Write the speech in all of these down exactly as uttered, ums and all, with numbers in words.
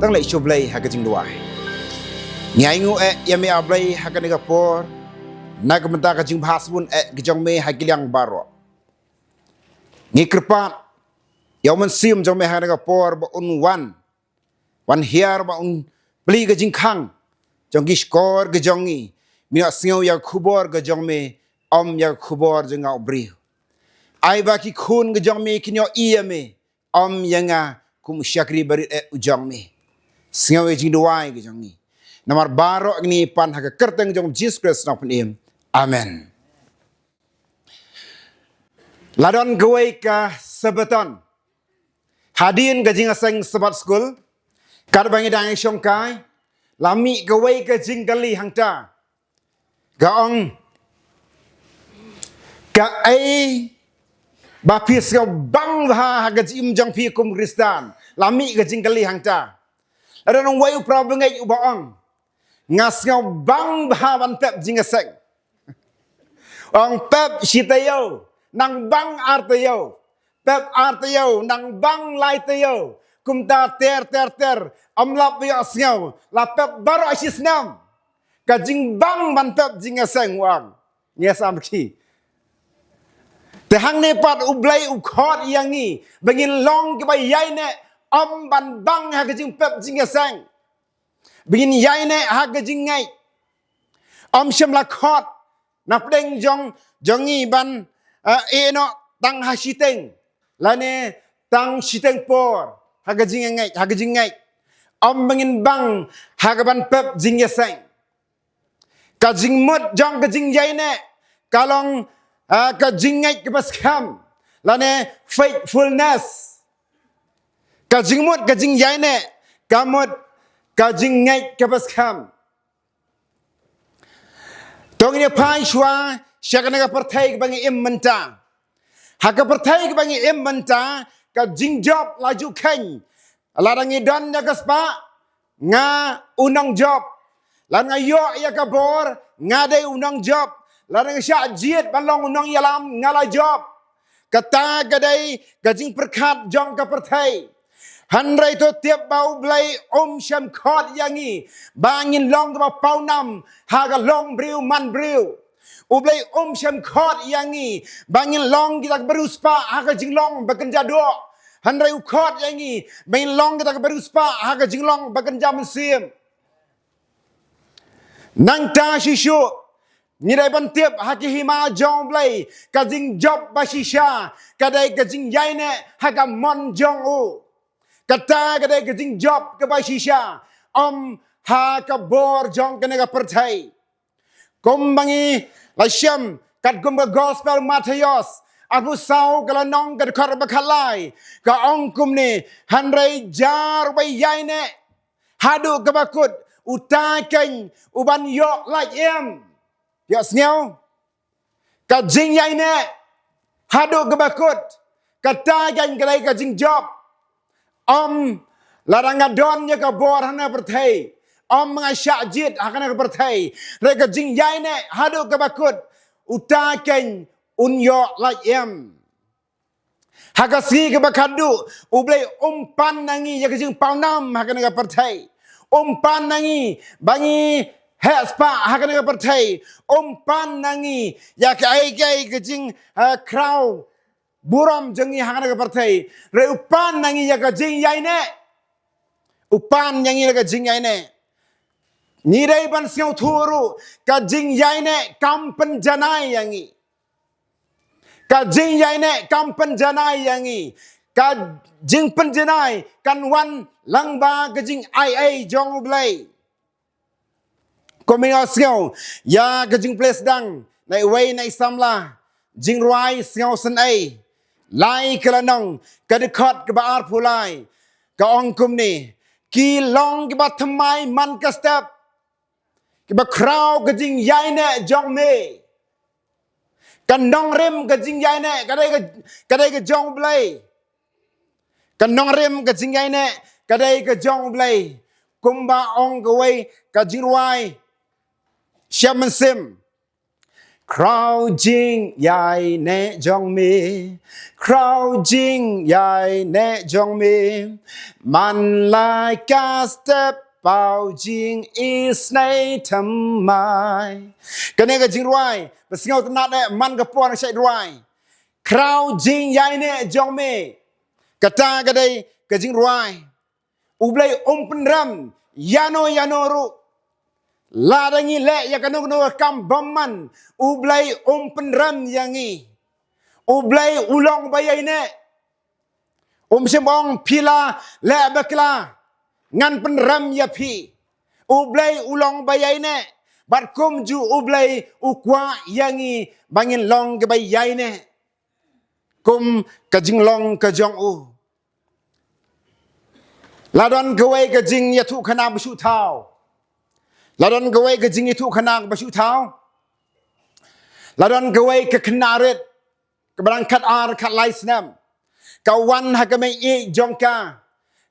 Tang leh shuh Blei ha ka jingduwai. Ngi ainguh eh ïa me A Blei ha kane ka por, na ka bynta ka jingbha sbun eh ka jong me ha ki liang baroh. Ngi kyrpad ïa u Mynsiem jong me ha kane ka por ba un wan, wan hiar ba un plie ka jingkhang jong ki shkor ka jong ngi. Me ïohsngew ïa ka khubor ka jong me, ym ïa ka khubor jong nga u briew. Ai ba ki khun ka jong me kin ïohi ïa me, ym ïa nga kum u shakri barit eh u jong me. Sngew ïa ka jingduwai ka jong ngi. Namar baroh ngi pan ha ka kyrteng jong Jisu Khrist Nongpynim. Amen. La don kawei ka Sabaton hadien ka jingïaseng Sabbath School, katba ngi dang ïashongkai, la mih kawei ka jingkylli hangta. Ka ong, kaei ba phi sngewbang bha ha ka jingim jong phi kum Khristan? La mih ka jingkylli hangta. La don uwei u para bangeit uba ong, nga sngewbang bha ban pep jingïaseng. Ong pep shi taïew, nang bang ar taïew. Pep ar taïew, nang bang lai taïew. Kumta ter ter ter, ym lap ïohsngew, la pep baroh shi snem. Ka jingbang ban pep jingïaseng, u ong. Ngi ïa sam ki. Te hangne pat U Blei u khot ïa ngi ba ngin long kiba ïaineh, ym ban bang ha ka jingpep jingïaseng. Ba ngin ïaineh ha ka jingngeit. Ym shym la khot na pdeng jong, jong ngi ban, eh, ïehnoh tang ha shiteng, lane tang shiteng por ha ka jingngeit, ha ka jingngeit. Ym ba ngin bang ha ka ban pep jingïaseng. Ka jingmut jong ka jingïaineh ka long, ah, ka jingngeit kaba skhem, lane faithfulness. Ka jingmut ka jingïaineh ka mut ka jingngeit kaba skhem. To ngin ïa phai shuwa sha kane ka pyrthei kaba ngi im mynta. Ha ka pyrthei kaba ngi im mynta, ka jingjop la ju kheiñ. Lada ngi don ïa ka spah, nga u nongjop. Lada nga ïoh ïa ka bor, nga dei u nongjop. Lada nga shah jied ban long u nongïalam, nga la jop. Kata ka dei ka jingpyrkhat jong ka pyrthei. Hynrei to tip ba U Blei um shym khot ïa ngi ba ngin long kiba pawnam ha ka long briew man briew. U Blei um shym khot ïa ngi ba ngin long kita kiba riewspah ha ka jinglong ba kynja doh. Hynrei u khot ïa ngi ba ngin long kita kiba riewspah ha ka jinglong ba kynja mynsiem. Nangta shisha ngi dei ban tip ha ka hima jong U Blei, ka jingjop ba shisha ka dei ka jingïaineh ha ka mon jong u. Kata ka dei ka jingjop kaba shisha, ym ha ka bor jong kane ka pyrthei. Kumba ngi la shem katkum ka Gospel Mathaios arphew saw ka lynnong ka dkhot ba khatlai, ka ong kumne: Hynrei jar uba ïaineh haduh kaba kut, uta keiñ u ban ïoh lait im. Ïohsngew? Ka jingïaineh haduh kaba kut, kata keiñ ka dei ka jingjop. Ym lada nga don ïa ka bor ha kane ka pyrthei, ym nga shah jied ha kane ka pyrthei, hynrei ka jingïaineh haduh kaba kut, uta keiñ un ïoh lait im. Ha ka sngi kaba khadduh, U Blei um pan na ngi ïa ka jingpawnam ha kane ka pyrthei. Um pan na ngi ba ngi heh spah ha kane ka pyrthei. Um pan na ngi ïa kaei kaei ka jing, eh, khraw burom jong ngi ha kane ka pyrthei. Hynrei u pan na ngi ïa ka jingïaineh. U pan ïa ngi ïa ka jingïaineh. Ngi dei ban sngewthuh ruh, ka jingïaineh kam pynjanai ïa ngi. Ka jingïaineh kam pynjanai ïa ngi. Ka jingpynjanai kan wan lyngba ka jingai ei jong U Blei. Kum ïa sngew ïa ka jingples dang na iwei na i samla jingrwai Sngewsynei lai ka lynnong, ka dkhot kaba arphew lai, ka ong kumne: Ki long kiba thymmai man ka step, kiba khraw ka jingïaineh jong me. Ka nongrim ka jingïaineh ka dei ka, ka dei ka jong U Blei. Ka nongrim ka jingïaineh ka dei ka jong U Blei. Kumba ong kawei ka jingrwai, sha mynsiem: Khraw jingïaineh jong me, khraw jingïaineh jong me, man la ka step paw jingisynei thymmai. Kane ka jingrwai ba sngewtynnat eh man ka por ngi shait rwai. Khraw jingïaineh jong me. Kata ka dei ka jingrwai. U Blei um pynrem ïano ïano ruh. Lada ngi leh ïa kano kano ka kam bymman, U Blei um pynrem ïa ngi. U Blei u long ba ïaineh. Um shym ong phi la leh bakla, ngan pynrem ïa phi. U Blei u long ba ïaineh. Bad kumjuh U Blei u kwah ïa ngi ba ngin long kiba ïaineh kum ka jinglong ka jong u. La don kawei ka jingïathuhkhana ba shu thaw. La don kawei ka jingïathuhkhana ba shu thaw. La don kawei ka khynnah rit kaba dang khatar khatlai snem. Ka wan ha ka mei-ïeid jong ka.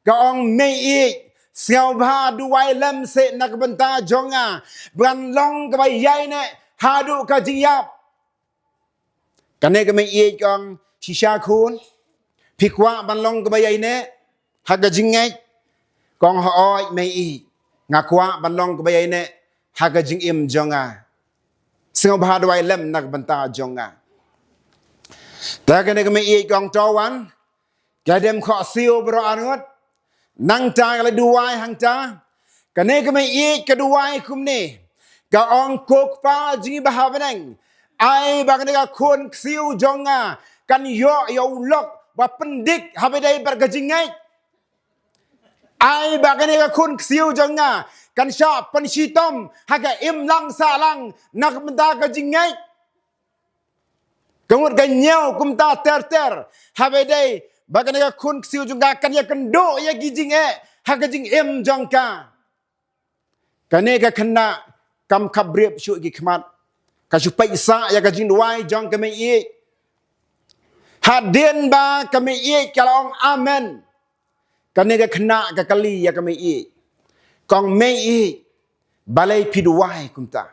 Ka ong, "Mei-ïeid, sngewbha duwai lem seh na ka bynta jong nga, ban long kaba ïaineh haduh ka jingïap." Kane ka mei-ïeid ka ong, "Shisha khun, phi kwah ban long kaba ïaineh ha ka jingngeit?" Ka ong, "Hooid mei-ïeid, nga kwah ban long kaba ïaineh ha ka jingim jong nga. Sngewbha duwai lem na ka bynta jong nga." Te kane ka mei-ïeid ka ong, "To wan, ka dem khohsiew baroh arngut." Nangta ka la duwai hangta. Kane ka mei-ïeid ka duwai kumne. Ka ong, "Ko Kpa jong ngi ba ha bneng, ai ba kane ka khun ksiew jong nga kan ïoh ïa u lok ba pyndik haba dei bad ka jingngeit. Ai ba kane ka khun ksiew jong nga kan shah pynshitom ha ka imlang sahlang na ka bynta ka jingngeit. Ka mut ka ñiew kumta ter ter, haba dei ba kane ka khun ksiew jong nga kan ïakynduh ïa ki jingeh ha ka jingim jong ka." Kane ka khynnah kam khapbrip shuh ki khmat. Ka shu peit sah ïa ka jingduwai jong ka mei-ïeid. Hadien ba ka mei-ïeid ka la ong amen, kane ka khynnah ka kylli ïa ka mei-ïeid. Ka ong, "Mei-ïeid, balei phi duwai kumta?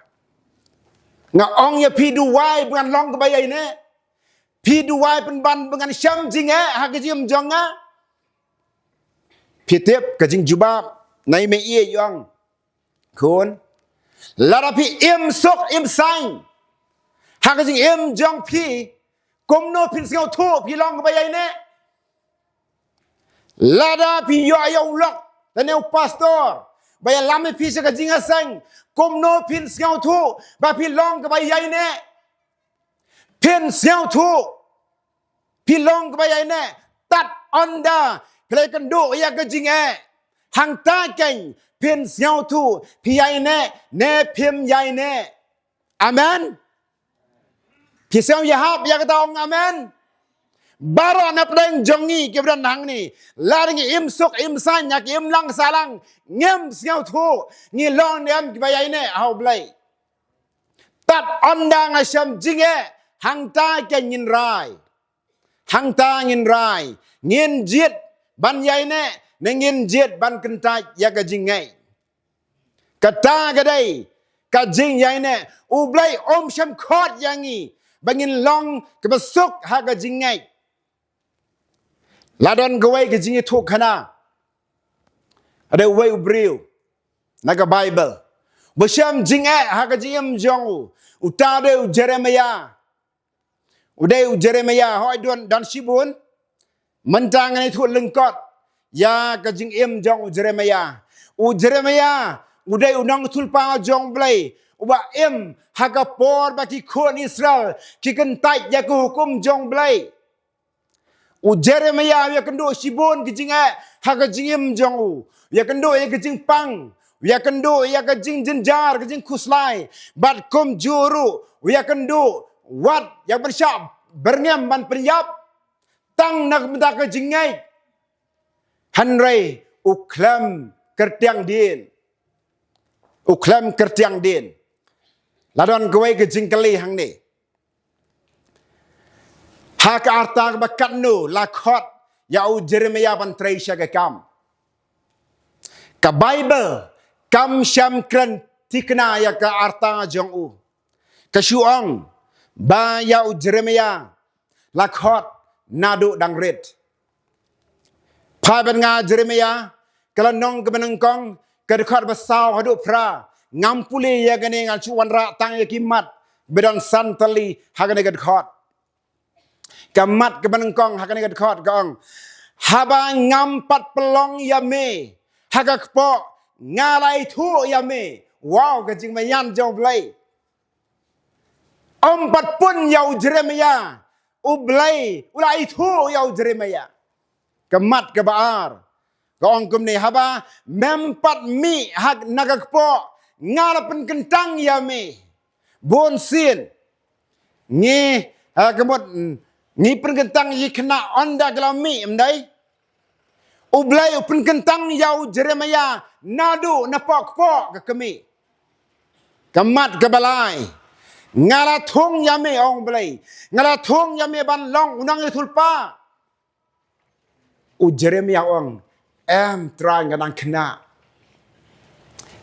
Nga ong ïa phi duwai ba ngan long kaba ïaineh. Phi duwai pynban ba ngan shem jingeh ha ka jingim jong nga." Phi tip ka jingjubab na i mei-ïeid, i ong, "Khun, lada phi im suk im saiñ ha ka jingim jong phi, kumno phin sngewthuh phi long kaba ïaineh? Lada phi ïoh ïa u lok lane u pastor ba ïalam ïa phi sha ka jingïaseng, kumno phin sngewthuh ba phi long kaba ïaineh? Phin sngewthuh phi long kaba ïaineh tad ynda phi la ïakynduh ïa ka jingeh. Hangta keiñ phin sngewthuh phi ïaineh ne phim ïaineh." Amen. Phi sngew ïahap ïa kata, ong amen. Baroh na pdeng jong ngi kiba don hangne, lada ngi im suk im saiñ ha ka imlang sahlang, ngim sngewthuh ngi long ne em kiba ïaineh ha U Blei. Tad ynda nga shem jingeh, hangta keiñ ngin rai. Hangta ngin rai, ngin jied ban ïaineh ne ngin jied ban kyntait ïa ka jingngeit. Kata ka dei ka jingïaineh. U Blei um shym khot ïa ngi ba ngin long kiba suk ha ka jingngeit. La don kawei ka jingïathuhkhana. Ka dei uwei u briew na ka Baibl ba shem jingeh ha ka jingim jong u. Uta u dei u Jeremiah. U dei u Jeremiah, hooid, don, don shibun. Mynta ngan ïathuh lyngkot ïa ka jingim jong u Jeremiah. U Jeremiah u dei u nongïathuhlypa jong U Blei uba im ha ka por ba ki khun Israel ki kyntait ïa ka hukum jong U Blei. U Jeremiah u ïakynduh shibun ki jingeh ha ka jingim jong u. U ïakynduh ïa ka jingpang, u ïakynduh ïa ka jingjynjar, ka jingkhuslai, bad kumjuh ruh u ïakynduh wat ïa ka ban shah byrngem ban pynïap tang na ka bynta ka jingngeit. Hynrei u khlem kyrtiang dien. U khlem kyrtiang dien. La don kawei ka jingkylli hangne. Ha ka rta kaba katno la khot ïa u Jeremiah ban trei sha ka kam? Ka Baibl kam shym kren thikna ïa ka rta jong u. Ka shu ong, ba ïa u Jeremiah la khot naduh dang rit. Phai bad nga Jeremiah, ka lynnong kaba nyngkong, ka dkhot ba saw haduh phra. Ngam pule ïa kane, ngan shu wanrah tang ïa ki mat ba don san tylli ha kane ka dkhot. Ka mat kaba nyngkong ha kane ka dkhot ka ong, haba ngam pat pynlong ïa me ha ka kpoh, nga la ithuh ïa me. Wow, ka jingmaïan jong U Blei. Ym pat pun ïa u Jeremiah, U Blei u la ithuh ïa u Jeremiah. Ka mat kaba ar ka ong kumne, haba mem pat mih ha na ka kpoh, nga la pynkyntang ïa me. Bun sien ngi, ha, ka mut, ngi pynkyntang ïa ki khynnah ynda ki la mih, ym dei? U Blei u pynkyntang ïa u Jeremiah naduh na poh kpoh ka kmie. Ka mat kaba lai, nga la thung ïa me, ong U Blei, nga la thung ïa me ban long u nongïathuhlypa. U Jeremiah u ong, em Trai, nga dang khynnah.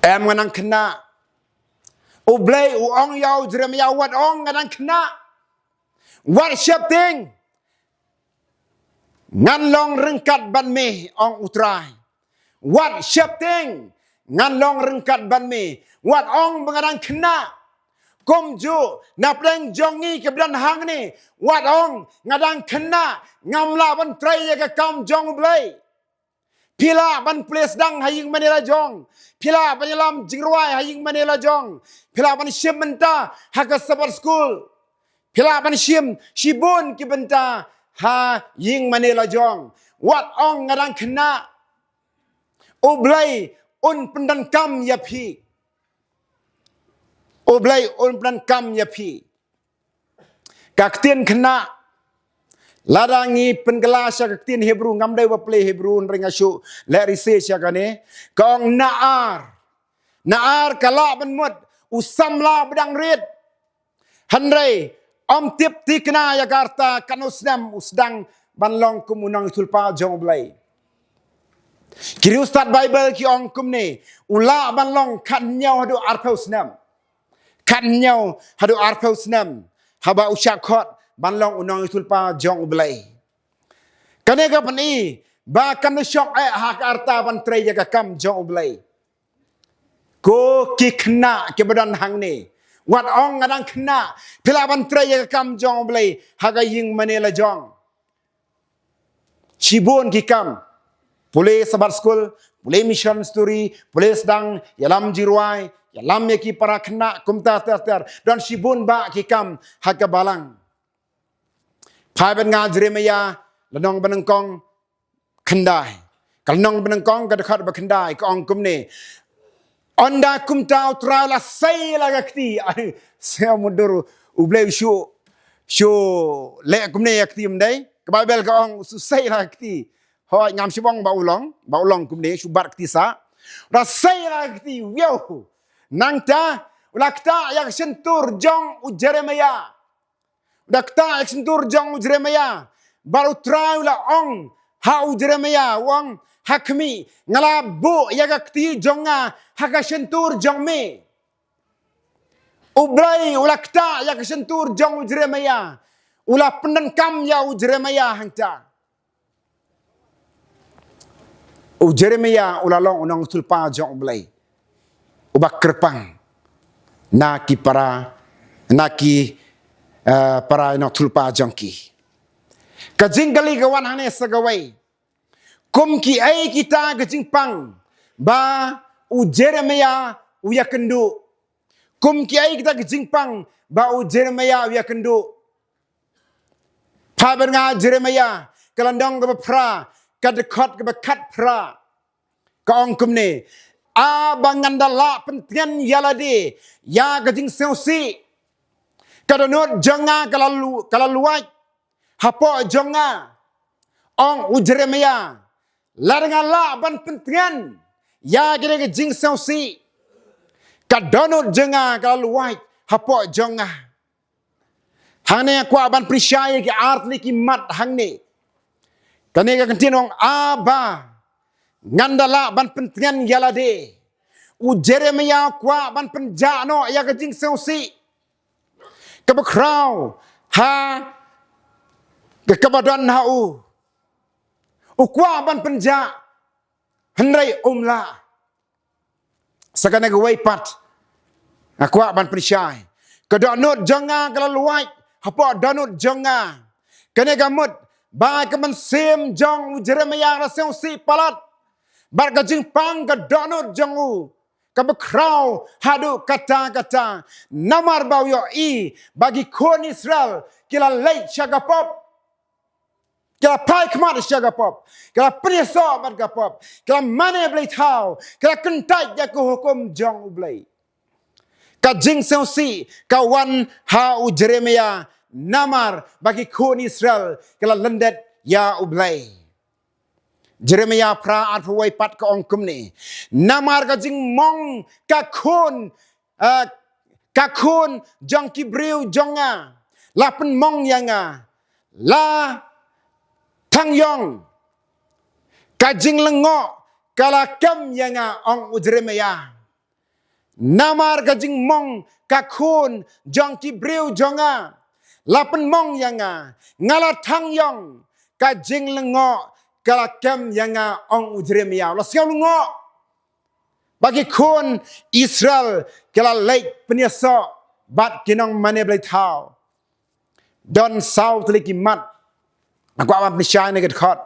Em, nga dang khynnah. U Blei u ong ïa u Jeremiah, wat ong nga dang khynnah. Wat sheptieng, ngan long ryngkat bad me, ong U Trai. Wat sheptieng, ngan long ryngkat bad me. Wat ong ba nga dang khynnah. Kumjuh na pdeng jong ngi kiba don hangne, wat ong nga dang khynnah, ngam lah ban trei ïa ka kam jong U Blei. Phi lah ban pule sdang ha ïingmane lajong. Phi lah ban ïalam jingrwai ha ïingmane lajong. Phi lah ban shim bynta ha ka Sabbath School. Phi lah ban shim shibun ki bynta ha ïingmane lajong. Wat ong nga dang khynnah. U Blei un pyndonkam ïa phi. U Blei un pyndonkam ïa phi. Ka ktien khynnah, lada ngi pynkylla sha ka ktien Hebru, ngam dei ba pule Hebru, hynrei nga shu leh research ïa kane. Ka ong na'ar. Na'ar ka lah ban mut u samla ba dang rit. Hynrei ym tip thikna ïa ka rta katno snem u sdang ban long kum u nongïathuhlypa jong U Blei. Ki riewstad Baibl ki ong kumne, u lah ban long khathynñiew haduh arphew snem. Khathynñiew haduh arphew snem haba u shah khot ban long u nongïathuhlypa jong U Blei. Kane ka pyni ba kam da shong eh ha ka rta ban trei ïa ka kam jong U Blei. Ko ki khynnah kiba don hangne, wat ong nga dang khynnah, phi lah ban trei ïa ka kam jong U Blei ha ka ïingmane lajong. Shibun ki kam. Pule Sabbath School, pule Mission Story, pule sdang, ïalam jingrwai, ïalam ïa ki para khynnah, kumta ter ter. Don shibun bah ki kam ha ka balang. Phai bad nga Jeremiah, lynnong ba nyngkong, khyndai. Ka lynnong ba nyngkong, ka dkhot ba khyndai, ka ong kumne. Ynda kumta U Trai u la sei la ka kti. Ai, sngewmut dur, U Blei u shu, shu leh kumne ïa ka kti, ym dei? Ka Baibl ka ong u shu sei la ka kti. Hooid, ngam shym ong ba u long, ba u long kumne, shu bat kti sah. U la sei la ka kti, wow. Nangta u la ktah ïa ka shyntur jong u Jeremiah. U la ktah ïa ka shyntur jong u Jeremiah. Bad U Trai u la ong ha u Jeremiah, u ong, ha khmih, nga la buh ïa ka kti jong nga ha ka shyntur jong me. U Blei u la ktah ïa ka shyntur jong u Jeremiah. U la pyndonkam ïa u Jeremiah hangta. U Jeremiah u la long u nongïathuhlypa jong U Blei uba kyrpang na ki para, na ki, eh, para nongïathuhlypa jong ki. Ka jingkylli ka wan hangne sa kawei. Kum kiei kita ki jingpang ba u Jeremiah u ïakynduh? Kum kiei kita ki jingpang ba u Jeremiah u ïakynduh? Phai bad nga Jeremiah, ka lynnong kaba phra, ka dkhot kaba khatphra. Ka ong kumne, haba ngan da lah pyntngen ïa lade ïa ka jingsngewsih, ka dohnud jong nga ka la lu-, ka la luwait hapoh jong nga. Ong u Jeremiah, lada nga lah ban pyntngen ïa kane ka jingsngewsih, ka dohnud jong nga ka la luwait hapoh jong nga. Hangne nga kwah ban pynshai ïa ki ar tylli ki mat hangne. Kane ka kyntien ong, haba ngan da lah ban pyntngen ïa lade. U Jeremiah u kwah ban pynjah noh ïa ka jingsngewsih. kaba khraw ha ka kaba don ha u. U kwah ban pynjah, hynrei um lah. Sa kane kawei pat nga kwah ban pynshai. Ka dohnud jong nga ka la luwait hapoh dohnud jong nga. Kane ka mut ba ka mynsiem jong u Jeremiah la sngewsih palat bad ka jingpang ka dohnud jong u kaba khraw haduh katta katta. Namar ba u ïohi ba ki khun Israel ki la leit sha ka pop. Ki la phai khmat sha ka pop, ki la pynïasoh bad ka pop, ki la mane blei thaw, ki la kyntait ïa ka hukum jong U Blei. Ka jingsngewsih ka wan ha u Jeremiah namar ba ki khun Israel ki la lyndet ïa U Blei. Jeremiah phra arphew wei pat ka ong kumne: Namar ka jingmong ka khun, eh, ka khun jong ki briew jong nga la pynmong ïa nga, la thang ïong, ka jinglyngngoh ka la kem ïa nga, ong u Jeremiah. Namar ka jingmong ka khun jong ki briew jong nga la pynmong ïa nga, nga la thang ïong, ka jinglyngngoh ka la kem ïa nga, ong u Jeremiah. La sngew lyngngoh ba ki khun Israel ki la leit pynïasoh bad ki nongmane blei thaw. Don saw tylli ki mat nga kwah ban pynshai na ka dkhot: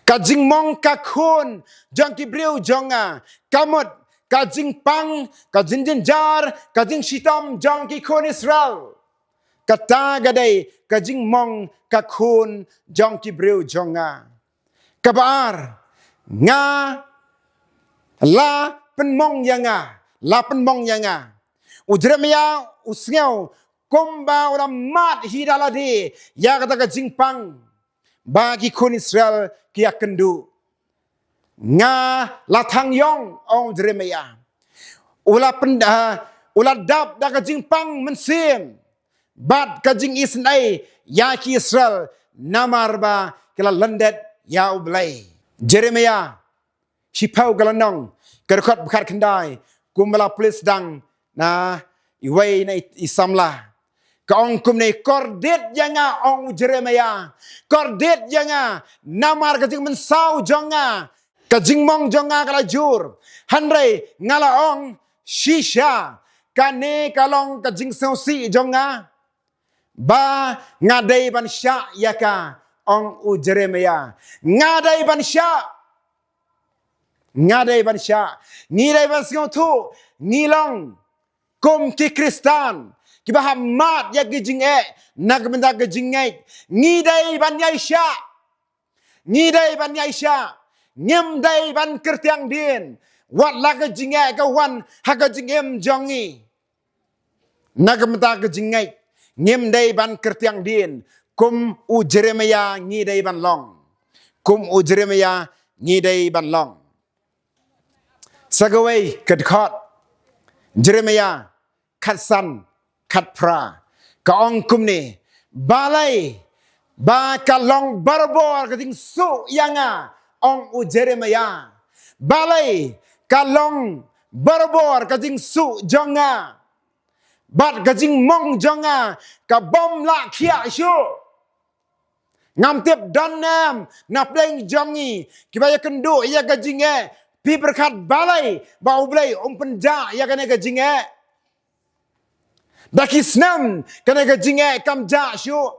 Ka jingmong ka khun jong ki briew jong nga ka mut ka jingpang, ka jingjynjar, ka jingshitom jong ki khun Israel. Kata ka dei ka jingmong ka khun jong ki briew jong nga. Kaba ar, nga la pynmong ïa nga, la pynmong ïa nga. U Jeremiah u sngew kumba u la mad hi da lade ïa kata ka jingpang ba ki khun Israel ki ïakynduh. Nga la thang ïong, ong u Jeremiah. U la pyn-, ah, u la dap da ka jingpang mynsiem bad ka jingisynei ïa ki Israel namar ba ki la lyndet ïa U Blei. Jeremiah shiphew ka lynnong, ka dkhot ba khatkhyndai, kumba la pule sdang na iwei na i, i samla. Ka ong kumne: Kordit ïa nga, ong u Jeremiah, kordit ïa nga namar ka jingmynsaw jong nga. Ka jingmong jong nga ka la jur, hynrei nga la ong: Shisha kane ka long ka jingsngewsih jong nga, ba nga dei ban shah ïa ka, ong u Jeremiah. Nga dei ban shah. Nga dei ban shah. Ngi dei ban sngewthuh ngi long kum ki Khristan kiba hap mad ïa ki jingeh na ka bynta ka jingngeit. Ngi dei ban ïai shah. Ngi dei ban ïai shah. Ngim dei ban kyrtiang dien wat la ka jingeh ka wan ha ka jingim jong ngi. Na ka bynta ka jingngeit ngim dei ban kyrtiang dien. Kum u Jeremiah ngi dei ban long. Kum u Jeremiah ngi dei ban long. Sa kawei ka dkhot, Jeremiah khatsan, khatphra, ka ong kumne: Balei ba ka long barabor ka jingsuh ïa nga, ong u Jeremiah. Balei ka long barabor ka jingsuh jong nga bad ka jingmong jong nga ka bym lah khiah shuh. Ngam tip don ne em na pdeng jong ngi kiba ïakynduh ïa ka jingeh. Phi pyrkhat balei ba U Blei um pynjah ïa kane ka jingeh? Da ki snem kane ka jingeh kam jah shuh.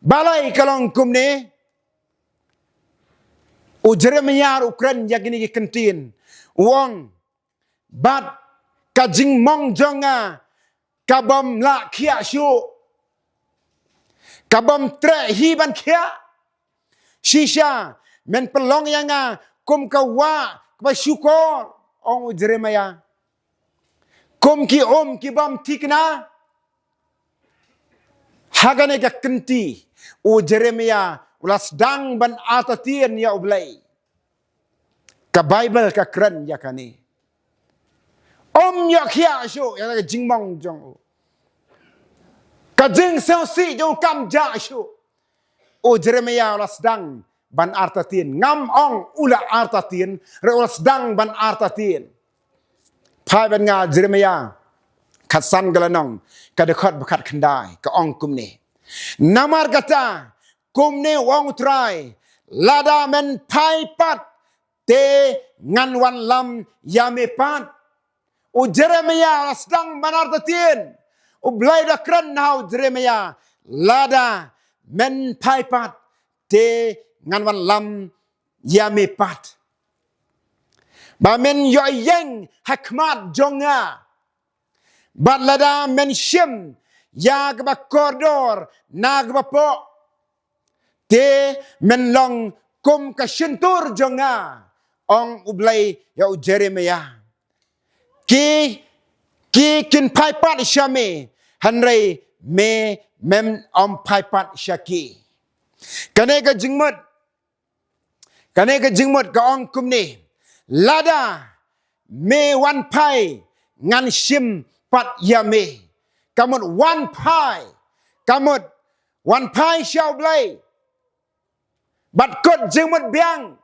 Balei ka long kumne? U Jeremiah u kren ïa kine ki kyntien, u ong: Bad ka jingmong jong nga ka bym lah khiah shuh, ka bym treh hi ban khiah. Shisha men pynlong ïa nga kum ka wah kaba shukor, ong u Jeremiah, kum ki um ki bym thikna. Ha kane ka kynti u Jeremiah u la sdang ban artatien ïa U Blei. Ka Baibl ka kren ïa kane. Um ïoh khiah shuh ïa ka jingmong jong u. Ka jingsngewsih jong u kam jah shuh. U Jeremiah u la sdang ban artatien. Ngam ong u la artatien, hynrei u la sdang ban artatien. Phai bad nga Jeremiah khatsan ka lynnong, ka dkhot ba khatkhyndai, ka ong kumne. Namar kata, kumne u ong u Trai, lada men phai pat, te ngan wanlam ïa me pat. U Jeremiah la sdang ban artatien. U Blei u da kren ha u Jeremiah, lada men phai pat, te ngan wanlam ïa me pat. Ba men ïoh ïeng ha khmat jong nga. Bad lada men shim ïa kaba kordor na kaba poh, te men long kum ka shyntur jong nga, ong u Blei ïa u Jeremiah. Ki, ki kin phai pat sha me, hynrei me mem ym phai pat sha ki. Kane ka jingmut, kane ka jingmut ka ong kumne. Lada me wan phai, ngan shim pat ïa me. Ka mut wan phai, ka mut wan phai sha u Blei. Bad kut jingmut biang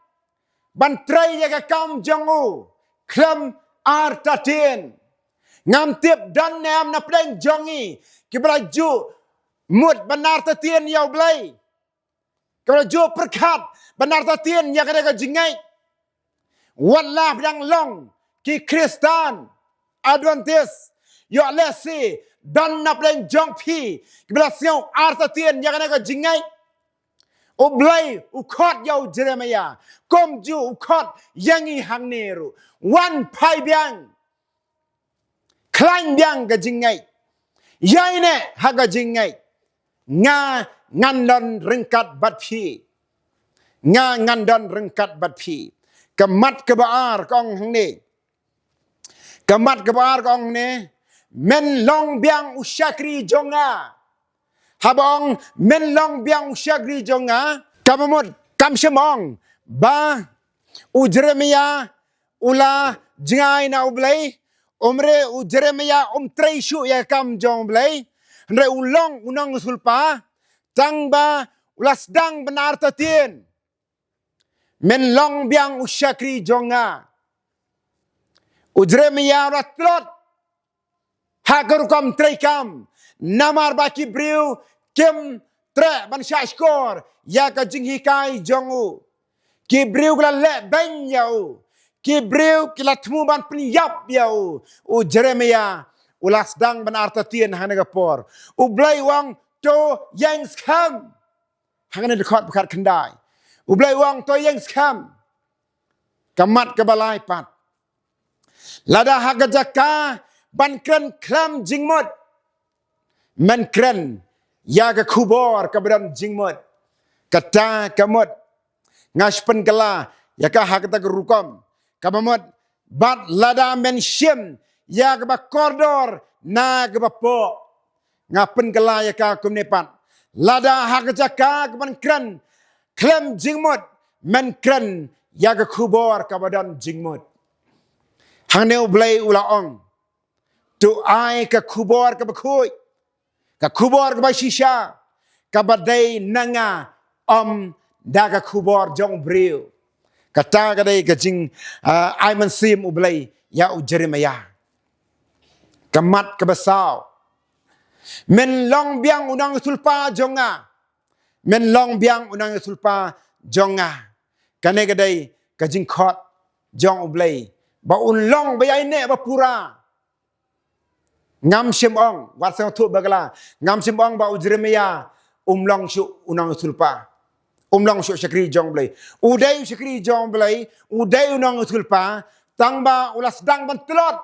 ban trei ïa ka kam jong u khlem artatien. Ngam tip don ne em na pdeng jong ngi kiba la ju mut ban artatien ïa u Blei, kiba la ju pyrkhat ban artatien ïa kane ka jingngeit. Wat la phi dang long ki Khristan Adventist, ïoh lehse don na pdeng jong phi kiba la sngew artatien ïa kane ka jingngeit. U Blei u khot ïa u Jeremiah, kumjuh u khot ïa ngi hangne ruh. Wan phai biang. Khlaiñ biang ka jingngeit. Ïaineh ha ka jingngeit. Nga ngan don ryngkat bad phi. Nga ngan don ryngkat bad phi. Ka mat kaba ar ka ong hangne. Ka mat kaba ar ka ong hangne. Men long biang u shakri jong nga. Haba ong men long biang u shakri jong nga, kaba mut kam shym ong ba u Jeremiah u la jngai na u Blei. Umre u Jeremiah um trei shuh ïa ka kam jong u Blei. Hynrei u long u nongsulpa tang ba u la sdang ban artatien. Men long biang u shakri jong nga. U Jeremiah u la tlot ha ka rukom treikam, namar ba ki briew kim treh ban shahshkor ïa ka jinghikai jong u. Ki briew ki la leh beiñ ïa u. Ki briew ki la thmu ban pynïap ïa u. U Jeremiah u la sdang ban artatien ha kane ka por. U Blei u ong to ïeng skhem. Ha kane ka dkhot ba khatkhyndai. U Blei u ong to ïeng skhem. Ka mat kaba lai pat. Lada ha ka jaka ban kren khlem jingmut, men kren ïa ka khubor kaba don jingmut. Kata ka mut. Nga shu pynkylla ïa ka ha kata ka rukom. Kaba mut, bad lada men shim ïa kaba kordor na kaba poh. Nga pynkylla ïa ka kumne pat. Lada ha ka jaka kaban kren khlem jingmut, men kren ïa ka khubor kaba don jingmut. Hangne u Blei u la ong. To ai ka khubor kaba khuid. Ka khubor kaba shisha, kaba dei na nga, ym da ka khubor jong u briew. Kata ka dei ka jing, ah, ai mynsiem u Blei ïa u Jeremiah. Ka mat kaba saw. Men long biang u nongsulpa jong nga. Men long biang u nongsulpa jong nga. Kane ka dei ka jingkhot jong u Blei. Ba un long ba ïaineh ba pura. Ngam shym ong, wat sngewthuh bakla. Ngam shym ong ba u Jeremiah um long shuh u nongsulpa. Um long shuh shakri jong u Blei. U dei u shakri jong u Blei, u dei u nongsulpa, tang ba u la sdang ban tlot.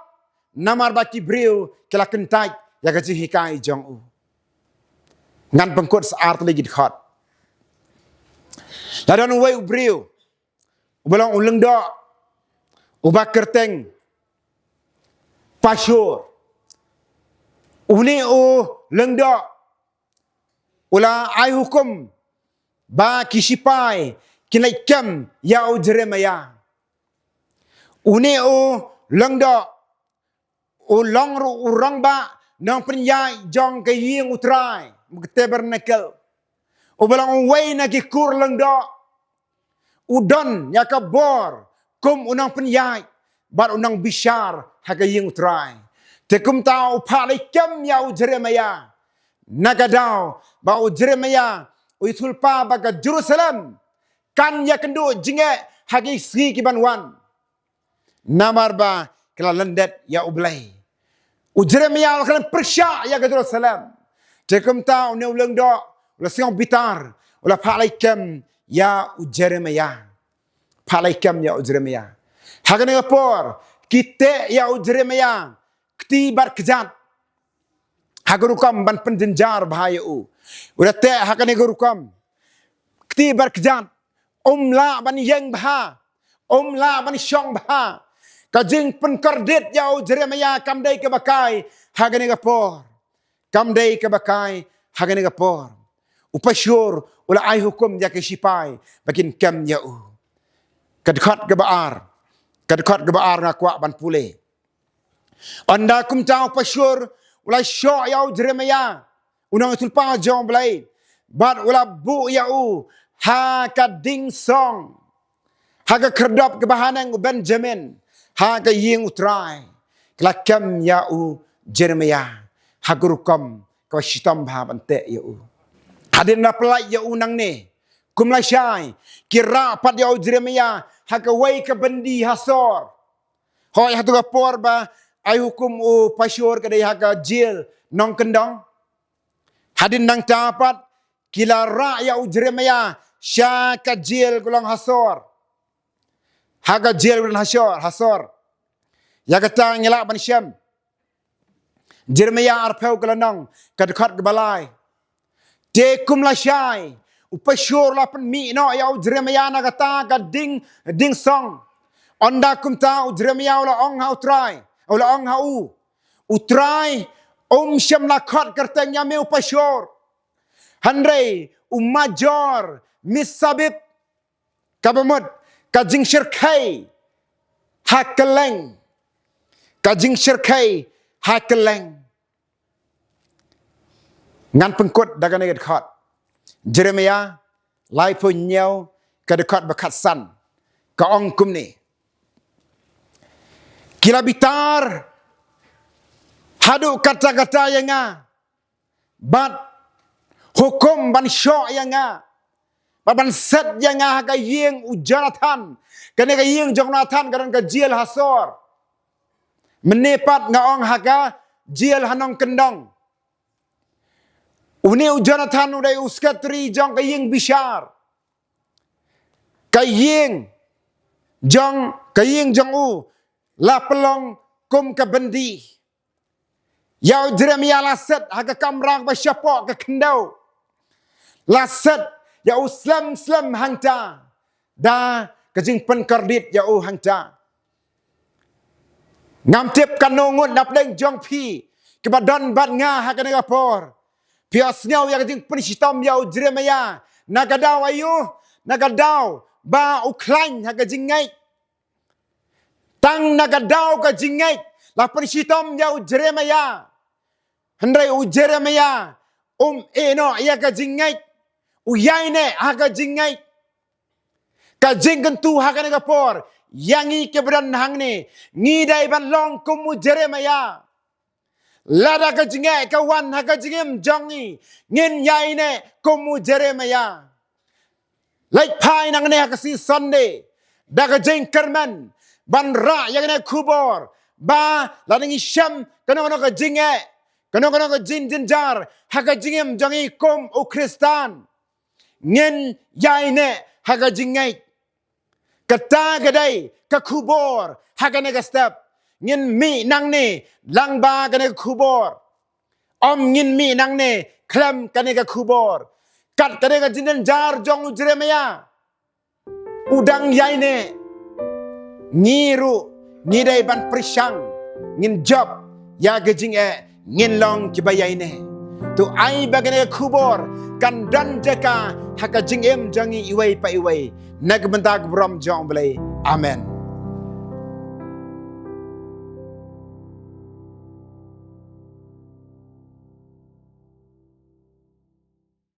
Namar ba ki briew ki la kyntait ïa ka jinghikai jong u. Ngan pynkut sa ar tylli ki dkhot. La don uwei u briew uba long u lyngdoh, uba kyrteng Pashur. Une u lyngdoh u la ai hukum ba ki shipai kin leit kem ïa u Jeremiah. Une u lyngdoh u long ruh u rangbah nongpynïaid jong ka ïing u Trai, ka tabernacle. Uba long uwei na ki kur lyngdoh. U don ïa ka bor kum u nongpynïaid bad u nongbishar ha ka ïing u Trai. Te kumta u phah lei kem ïa u Jeremiah. Na ka daw ba u Jeremiah u ïathuhlypa ba ka Jerusalem kan ïakynduh jingeh ha ki sngi ki ban wan. Namar ba ki la lyndet ïa u Blei. U Jeremiah u la kren pyrshah ïa ka Jerusalem. Te kumta une u lyngdoh u la sngew bitar, u la phah lei kem ïa u Jeremiah. Phah lei kem ïa u Jeremiah. Ha kane ka por ki teh ïa u Jeremiah kti bad kjat ha ka rukom ban pynjynjar bha ïa u. U la teh ha kane ka rukom kti bad kjat, um lah ban ïeng bha, um lah ban shong bha. Ka jingpynkordit ïa u Jeremiah kam dei kaba kai ha kane ka por. Kam dei kaba kai ha kane ka por. U Pashur u la ai hukum ïa ki shipai ba kin kem ïa u. Ka dkhot kaba ar, ka dkhot kaba ar nga kwah ban pule. Ynda kumta u Pashur u la shoh ïa u Jeremiah, u nongïathuhlypa jong u Blei, bad u la buh ïa u ha ka dieng song, ha ka khyrdop kaba haneng u Benjamin, ha ka ïing u Trai. Ki la kem ïa u Jeremiah ha ka rukom kaba shitom bha ban teh ïa u. Hadien la pyllait ïa u nangne, kum lashai ki rah pat ïa u Jeremiah ha kawei ka byndi ha sor. Hooid, ha tu ka por ba ai hukum u Pashur ka dei ha ka jel nongkyndong. Hadien nangta pat ki la rah ïa u Jeremiah sha ka jel ka long ha sor. Ha ka jel ka long ha sor, ha sor. Ïa kata ngi lah ban shem Jeremiah arphew ka lynnong, ka dkhot kaba lai. Te kum lashai u Pashur u la pynmih noh ïa u Jeremiah na kata ka dieng, dieng song. Ynda kumta u Jeremiah u la ong ha u Trai, u la ong ha u, u Trai, um shym la khot kyrteng ïa me u Pashur. Hynrei u Major Missabib, kaba mut ka jingshyrkhei ha kylleng. Ka jingshyrkhei ha kylleng. Ngan pynkut da kane ka dkhot. Jeremiah laiphew hynñiew, ka dkhot ba khatsan. Ka ong kumne: Ki la bitar haduh katta katta ïa nga, bad hukum ban shoh ïa nga, bad ban set ïa nga ha ka ïing u Jonathan, kane ka ïing jong u Jonathan ka don ka jel ha sor. Mynne pat nga ong ha ka jel ha nongkyndong. Une u Jonathan u dei u sekretari jong ka ïing bishar. Ka ïing jong, ka ïing jong u la pynlong kum ka byndi. Ïa u Jeremiah la set ha ka kamra ba shapoh ka khyndew. La set ïa u slem slem hangta da ka jingpynkordit ïa u hangta. Ngam tip kano ngut na pdeng jong phi kiba don bad nga ha kane ka por, phi ïohsngew ïa ka jingpynshitom ïa u Jeremiah. Na ka daw aïu? Na ka daw ba u khlaiñ ha ka jingngeit. Tang na ka daw ka jingngeit la pynshitom ïa u Jeremiah. Hynrei u Jeremiah um ïehnoh ïa ka jingngeit. U ïaineh ha ka jingngeit. Ka jingkyntu ha kane ka por ïa ngi kiba don hangne, ngi dei ban long kum u Jeremiah. Lada ka jingeh ka wan ha ka jingim jong ngi, ngin ïaineh kum u Jeremiah. Leit phai nangne ha ka sngi Sunday da ka jingkyrmen ban rah ïa kane ka khubor, ba lada ngi shem kano kano ka jingeh, kano kano ka jingjynjar ha ka jingim jong ngi kum u Khristan, ngin ïaineh ha ka jingngeit. Kata ka dei ka khubor ha kane ka step. Ngin mih nangne lang bad kane ka khubor. Ym ngin mih nangne khlem kane ka khubor. Kat kane ka jingjynjar jong u Jeremiah, u dang ïaineh. Ngi ruh ngi dei ban pyrshang, ngin jop ïa ka jingeh, ngin long kiba ïaineh. To ai ba kane ka khubor kan don jaka ha ka jingim jong ngi iwei pa iwei, na ka bynta ka burom jong u Blei. Amen.